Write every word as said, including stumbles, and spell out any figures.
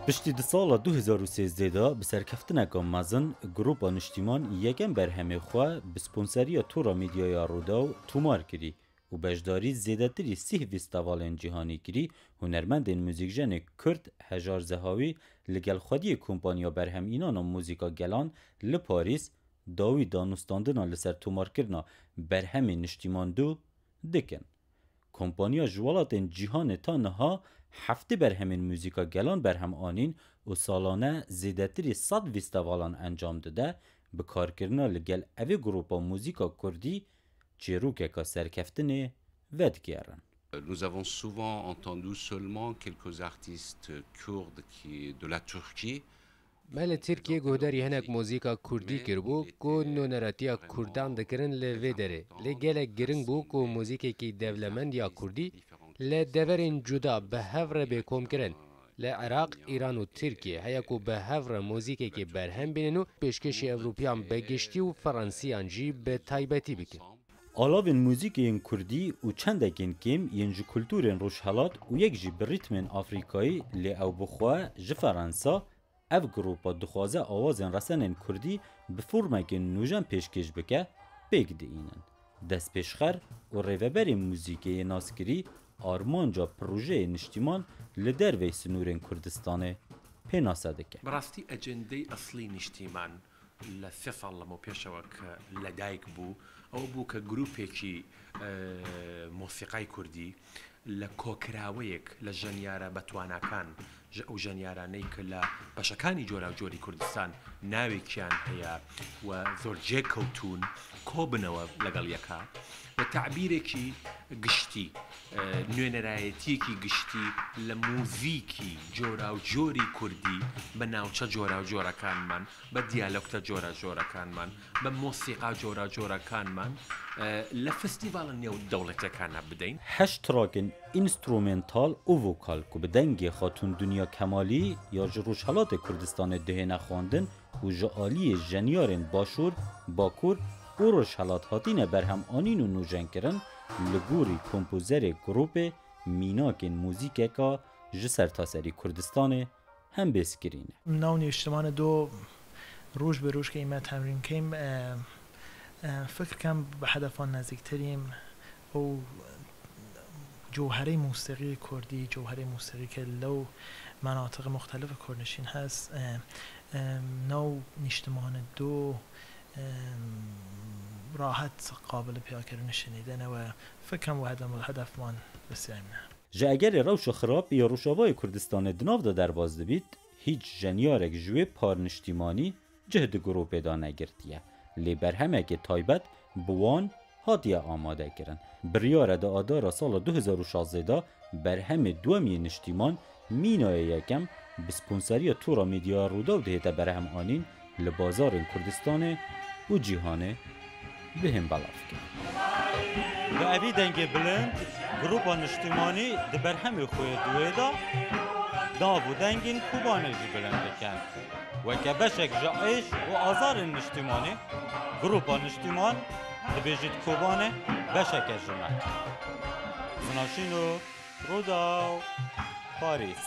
Piştî di sala du hezar û sêzdeh de bi serkeftineka mezin, Grupa Niştîman yekem berhemê xwe bi sponseriya Tora Medyaya Rûdaw tomar kirî û beşdarî zêdetirî sîh festîvalên cîhanî kirî. Hunermendên muzîkjenê Kurd Hejar Zehawî li gel xwediyê Kompanya Berhemînana Muzîka Gelan li Parîs dawî danûstandina li ser tomarkirina berhemên Niştîman du dikin. Kompanya ji welatên cîhanê ta niha heftê berhemên muzîka gelan berhem anîn û salane zêdetirî sed festîvalan encam dide, bi karkirina li gel evê grupa muzîka kurdî çîrokeka serkeftinê vedigerin. Nous avons souvent entendu seulement quelques artistes kurdes qui, de la Turquie, Me li Tirkiyê guhdarî hinek muzîka kurdî kiribû ku nûneratiya kurdan dikirin li vê derê. Lê gelek giring bû ku muzîkekî dewlemend ya kurdî li deverên cuda bi hev re bê komkirin. Li Iraq, Îran û Tirkiyê heye ku bi hev re muzîkekê berhem bînin û pêşkêşî Ewropiyan bi giştî û Ferensiyan jî bi taybetî bikin. Alavên muzîkê yên kurdî û çendekên kêm yên ji kulturên Rojhelat û yek jî bi rîtmên Afrîkayî, lê ew bi xwe ji Ferensa, ev grupa dixwaze awazên resenên kurdî bi formekên nûjen pêşkêş bike, pêk diînin. Destpêşxer û rêveberê muzîkê yê naskirî armanca projeyê niştîman li dervey sinûrên Kurdistanê pênase dike. Bi rastî ecendey eslî niştîman لە سێ ساڵ لەمەو پێشەوە کە لەدایک بوو، ئەوە بوو کە گروپێکی، ئە، مۆسیقای کوردی لە کۆکراوەیەک لە ژەنیارە بەتواناکان، ژە-، ئەو ژەنیارانەی کە لە بەشەکانی جۆراوجۆری کوردستان ناوێکیان هەیە و زۆر جێ کەوتون، کۆبنەوە لەگەڵ یەکا بە تعبیرێکی گشتی، ئە، نوێنەرایەتیەکی گشتی لە موزیکی جۆراوجۆری کوردی بە ناوچە جۆراوجۆرەکانمان، بە دیالۆکتە جۆراجۆرەکانمان، بە مۆسیقا جۆراجۆرەکانمان، ئە، لە فستیڤاڵە نێو دەوڵەتەکانە بدەین. Heşt trakên înstrumental û vokal ku bi dengê Xatûn Dinya Kemalî ya ji Rojhelatê Kurdistanê dihêne xwendin û ji aliyê jenyarên Başûr, Bakur û Rojhelat hatine berhem anîn û nûjenkirin, li gorî kompozerê grûpê mînakên muzîkeka ji sertaserî Kurdistanê hembêzkirî ne. Nav niştimanê do roj bi roj ke îme temrîn kêm, e, e, fikir kem bi hedefan nezîktirîm û cewherê mûsîqî kurdî, cewherê mûsîqî ke lew menatiq muxtelif kurdnişîn hes, e, e, nav niştimanê do, e, rahet qabil piyakirin nişinî dene we fikir kem we hedef, hedefman biseyim ne. Ji egerê rewşa xirab ya Rojavayê Kurdistanê di nav de derbas dibît, hîç jenyarek ji wê par niştîmanî cih di grûpê de negirtiye. Lê berhemekê taybet bi wan hatiye amadekirin. Biryar e di adara sala du hezar û şazdeh de berhemê duwem yê niştîman, Mînayê yekem, bi sponseriya Tora Medyaya Rûdaw dihête berhem anîn, li bazarên Kurdistanê û cîhanê bihên belav kirin. Bi evî dengê bilind, grupa niştimanî di berhemê xwe yê duwê de nav û dengên Kobanê jî bilind dikin. Weke beşek ji êş û azarên niştimanê, grupa niştiman dibêjit Kobanê beşeke ji me. Zinaşîno Rûdaw, Parîs.